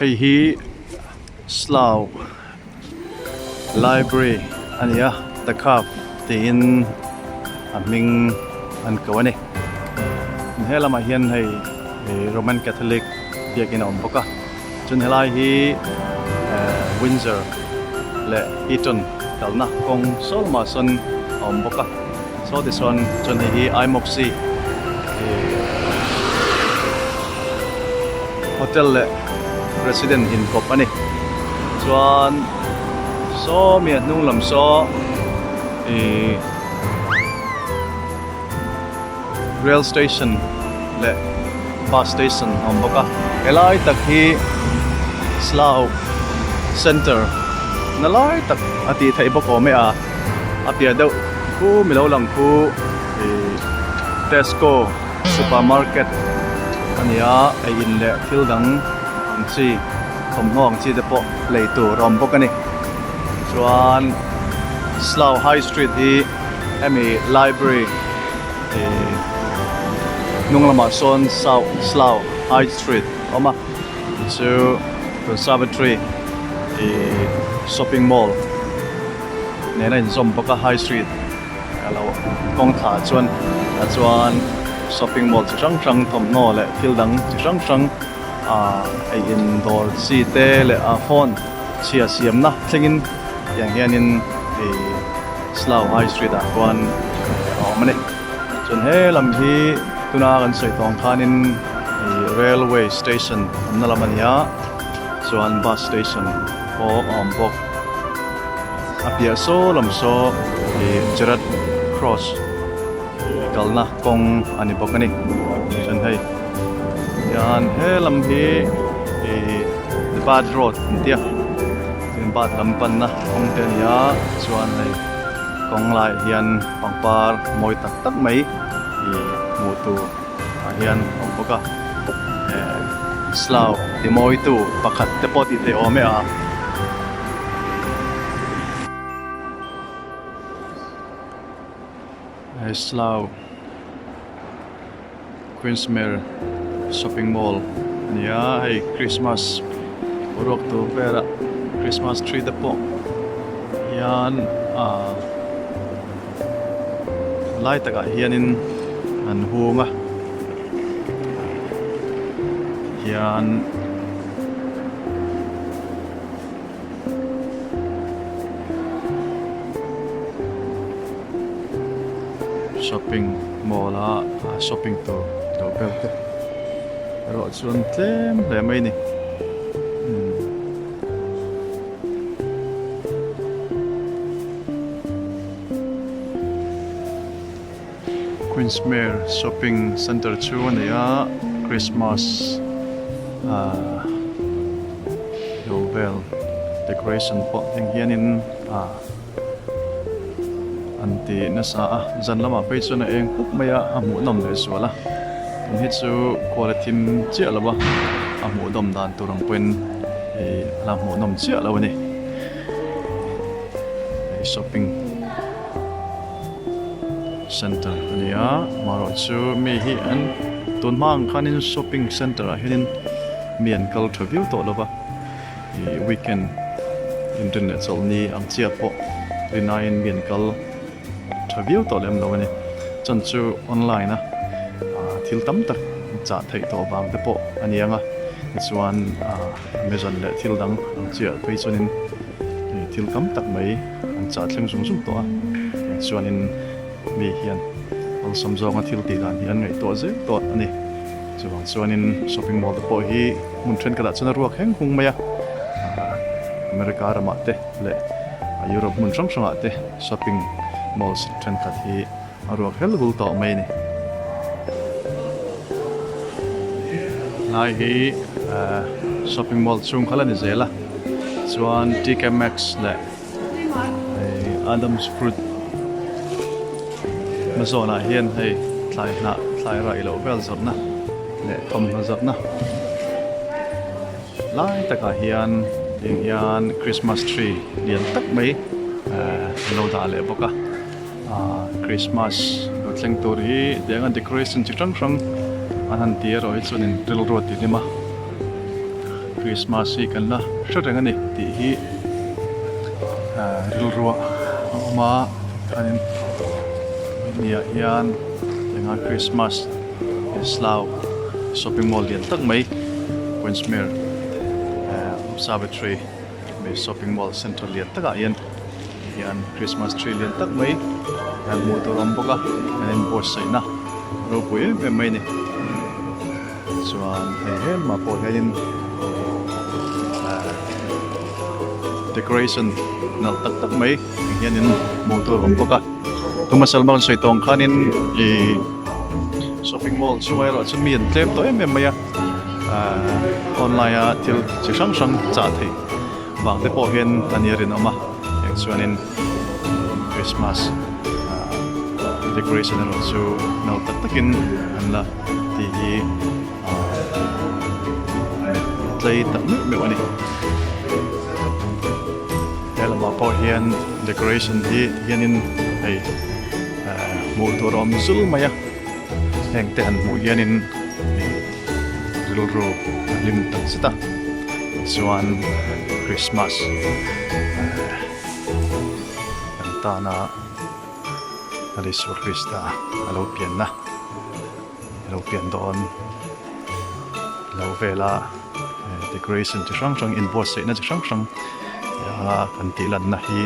Hei hi Slough Library a ni a, The Cove tiin a hming an ko a ni. He lamah hian hei Roman Catholic biakin a awm bawk a, chuan helai hi Windsor leh Eton kalna kawng saw lamah sawn a awm bawk a, saw tichuan chuan hei hi Imoxi Hotel leh Resident inkawp a ni. Chuan saw mi a hnung lam saw ihh Rail station leh bus station a awm bawk a helai tak hi Slough center na lai tak a tih theih bawk awm e a a piah deuh khu mi lo lang khu ihh Tesco supermarket a ni a ei in leh thil dang ang chi thawmhnaw ang chi te pawh lei tur a awm bawk a ni chuan Slough high street hi hemi library ih hnung lamah sawn south Slough high street a awm a chu conservatory ih shopping mall nena inzawm bawk a high street a lo kawng thla chuan ah chuan shopping mall chi hrang hrang thawmhnaw leh thil dang chi hrang hrang ah ei in dawr chi te leh ah phone chhia siamna thlengin tiang hianin ih Slough High Street ah khuan a awm a ni. Chuan he lam hi tuna kan sawi tawng khanin ih railway station awmna lam a ni a chuan bus station pawh a awm bawk. A piah saw lam saw ih Gerrard Cross kalna kawng a ni bawk a ni. Chuan hei hian he lam hi ih The Bath Road an tia. Tin bath lam panna kawng te a ni a chuan hei kawng laiah hian pangpar mawi tak tak mai ih hmuh tur ah hian a awm bawk a eh slough ti mawi tu pakhat te pawh tih theih awm e a. Hei slough Queensmere shopping mall a ni a hei Christmas boruak tur velah Christmas tree te pawh hian ah lai takah hianin an hung a hian. Shopping mall a shopping tur lo vel te erawh chuan tlem hle mai a ni Queensmere shopping centre chu a ni a Christmas ahh lo vel decoration pawh heng hianin ahh an ti nasa a zan lamah phei chuan a eng pup mai a a hmuhnawm leh zual a tun hi chu khual a thim chiah lo a a hmuhnawm dan tur ang pawhin ih a la hmuhnawm chiah lo a ni hei shopping center a ni a amaherawh chu mi hi an tun hma ang khanin shopping center ah hianin mi an kal tha viau tawh lo va ih weekend internet chawlhni ang chiah pawh rinaiin mi an kal tha viau tawh lem lo a ni chuan chu online a ah thil tam tak chah theih tawh vang te pawh a ni ang a tichuan ah amazon leh thil dang ang chiah phei chuanin thil tam tak mai an chah thleng zung zung tawh a chuanin mi hian awlsam zawnga thil tih dan hi an ngaihtuah zel tawh a ni chuvang chuanin shopping mall te pawh hi hmun thenkhatah chuan a ruak heng hung mai a America ramah te leh Europe hmun hrang hrangah te shopping malls thenkhat hi a ruak hel hul tawh mai a ni lai hi shopping mall chhung kha la ni zel a chuan TK Maxx leh Adam's fruit hma zawnah hian hei thlai hnah thlai raih loh vel zawrhna leh thawmhnaw zawrhna lai takah hian tiang hian Christmas tree lian tak mai an lo dah leh bawk a Christmas lo thleng tur hi tianga decoration chi hrang hrang an han ti erawh hi chuanin rilru a ti hlim a. Christmas hi kan la hre reng a ni tih hi rilruah a awm a chuanin hemi ah hian enga Christmas Slough shopping mall lian tak mai Queensmere Observatory shopping mall centre lian takah hian hian Christmas tree lian tak mai hmuh tur a awm bawk a an inbuatsaihna ropui em em mai a ni. Chuan hei hemah pawh hianin ahh decoration nalh tak tak mai ang hianin hmuh tur a awm bawk a tuma salma kan sawi tawng khanin ihh shopping mall chungah erawh chuan mi an tlem tawh em em mai a ahh online a thil chi hrang hrang chah theih vang te pawh hian a nia rinawm a heng chuanin Christmas ahh decoration erawh chu nalh tak takin an la. Tih hi a tlei tak meuh meuh a ni. He lamah pawh hian decoration hi hianin hei hmuh tur a awm zul mai a, heng te han hmuh hianin rilru a hlim tak zet a, chuan Christmas kan tana Isua Krista a lo pianna. Lo pian dawn lo vela decoration chi hrang hrang inbuatsaihna chi hrang hrang a kan tih lanna hi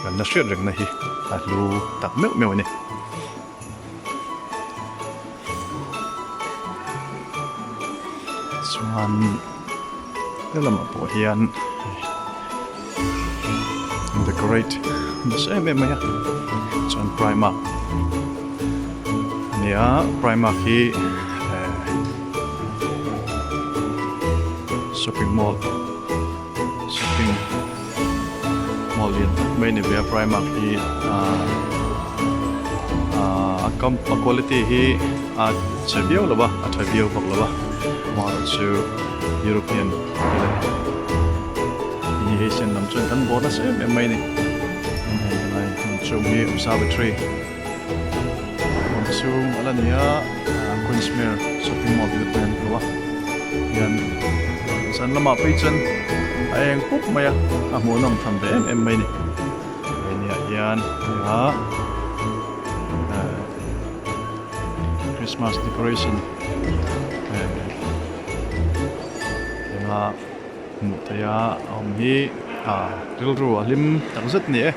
kan la hriat rengna hi a hlu tak meuh meuh a ni. Chuan he lamah pawh hian decorate nasa em em mai a chuan primark a ni a primark hi eh shopping mall shopping mall lian tak mai a ni ve a primark hi ah ah a kam a quality hi a chhe viau lo va a tha viau bawk lo va amaherawhchu European leh Asian lam chuan kan bawr nasa em em mai a ni hei helai hmun chhung hi observatory hmun chhung a la ni a Queensmere shopping mall tih te pawh hi an ko a hian zan lamah phei chuan a eng pup mai a a hmuhnawm tham ve em em mai a ni hei niah hian a Christmas decoration enga hmuh theih a awm hi ah rilru a hlim tak zet a ni e.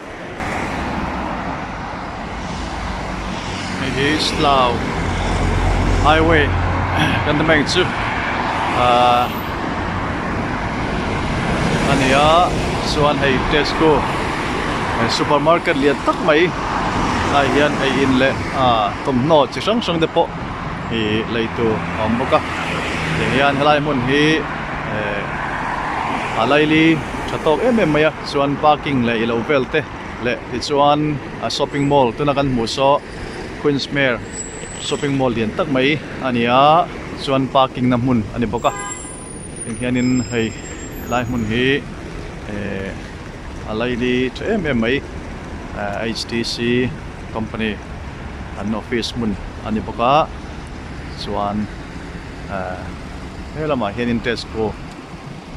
Hei hi Slough highway kan ti mai ang chu ah a ni a chuan hei Tesco supermarket lian tak mai ah hian ei in leh ah thawmhnaw chi hrang hrang te pawh ih lei tur a awm bawk a tiang hian helai hmun hi eh a laili tha tawk em em mai a chuan parking leh ilo vel te leh tichuan a shopping mall tuna kan hmuh saw Queensmere shopping mall lian tak mai a ni a chuan parking na hmun a ni bawk a tiang hianin hei helai hmun hi eh a laili tha em em mai H_T_C company an office hmun a ni bawk a chuan he lamah hianin Tesco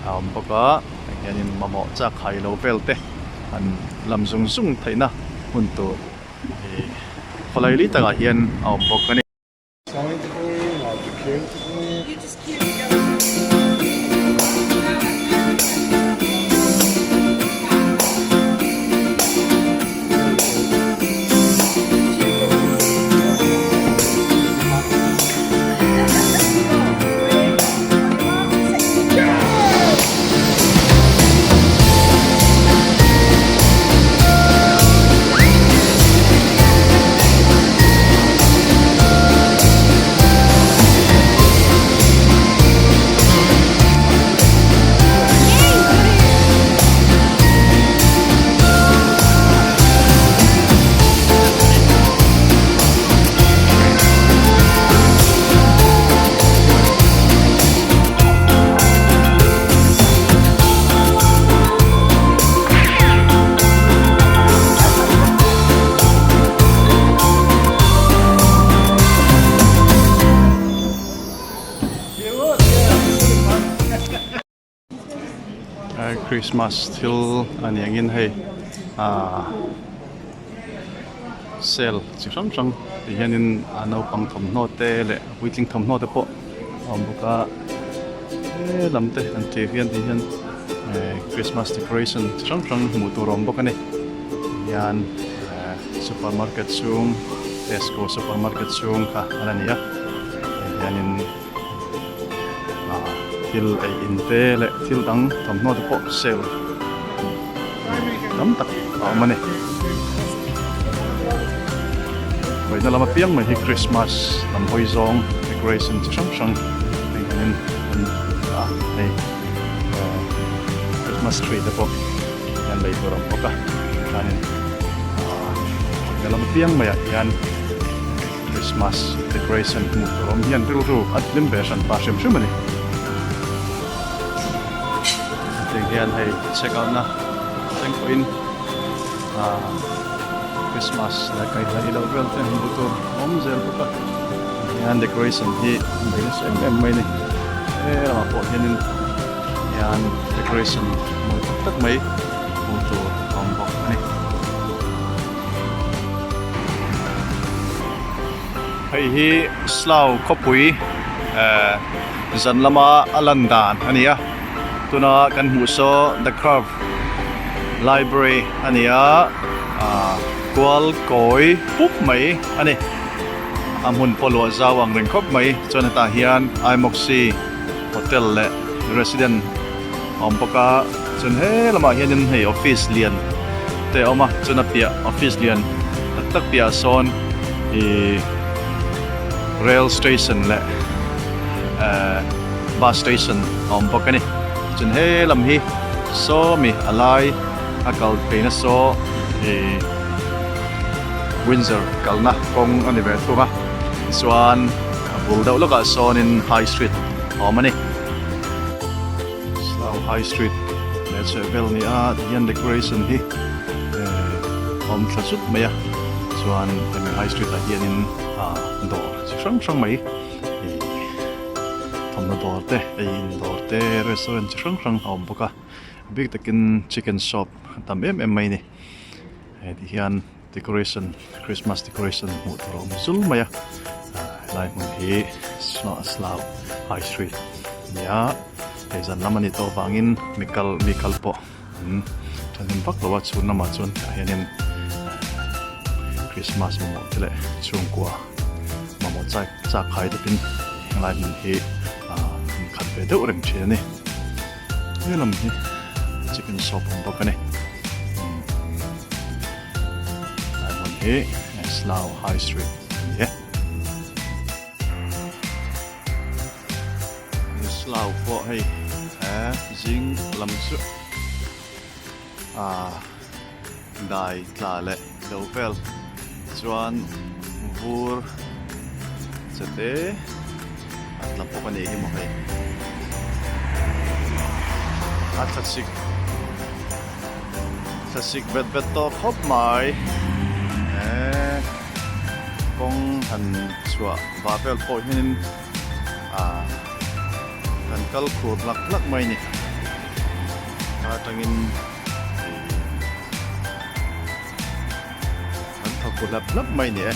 a awm bawk a heng hianin mamawh chak hai lo vel te an lam zung zung theihna hmun tur ih khawlai li takah hian a awm bawk a ni. Christmas thil a ni angin hei aaa sale chi hrang hrang ti hianin a naupang thawmhnaw te leh a puitling thawmhnaw te pawh a awm bawk a he lam te an tir hian ti hian eh Christmas decoration chi hrang hrang hmuh tur a awm bawk a ni hian eh supermarket chhung Tesco supermarket chhung kha a la ni a hei hianin ah thil ei in te leh thil dang thawmhnaw te pawh sale tam tak a awm a ni. Vawiina lama piang mai hi Christmas lam hawi zawng decoration chi hrang hrang hei hianin an a hei eh Christmas tree te pawh hian lei tur a awm bawk a chuanin ah vawiina lama piang maiah hian Christmas decoration hmuh tur awm hian rilru a hlim ve hran pa hrim hrim a ni. Hetiang hian hei check out na thleng pawhin ah Christmas leh kaihla ilo vel te hmuh tur a awm zel bawk a hian decoration hi an bei nasa em em mai a ni he lamah pawh hianin hian decoration mawi tak tak mai hmuh tur a awm bawk a ni. Hei hi Slough khawpui eh zan lama a lan dan a ni a tuna kan hmuh saw the curve library a ni a ah kual kawi pup mai a ni a hmun pawh luah zau ang reng khawp mai chuan hetah hian Imoxi hotel leh resident a awm bawk a chuan he lamah hianin hei office lian te a awm a chuan a piah office lian tak tak piahah sawn ihh rail station leh ehh bus station a awm bawk a ni chuan he lam hi sawmi a lai a kal phei na saw ihh Windsor kalna kawng a ni ve thung a chuan a bul deuh lawkah sawnin high street a awm a ni. Slough High Street leh chheh vel ni a tihian decoration hi eh awm thla zut mai a chuan hemi High Street ah hianin ah dawr chi hrang hrang mai ih thawmhnaw dawr te ei in dawr te restaurant chi hrang hrang a awm bawk a a bik takin chicken shop a tam em em mai a ni hei ti hian decoration Christmas decoration hmuh tur a awm zul mai a helai hmun hi Slough High Street a ni a hei zan lam a nih tawh avangin mi kal mi kal pawh an thahnem vak lo a chhun lamah chuan tah hianin Christmas mamawh te leh chhungkua mamawh chak chak khai takin helai hmun hi ah an khat ve deuh reng thin a ni he lam hi chicken shop a awm bawk a ni. Lai hmun hi Slough High Street a ni e. Slough pawh hei he zing lam chu ah dai tla leh lo vel chuan vur che te a tla bawk a nih hi maw hei a thla chik. Thlasik vet vet tawh khawp mai eh kawng han chhuah vah vel pawh hianin ah kan kal khur hlak hlak mai a ni atangin ih kan thaw khu hlap hlap mai a ni e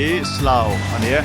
ih slough a ni e.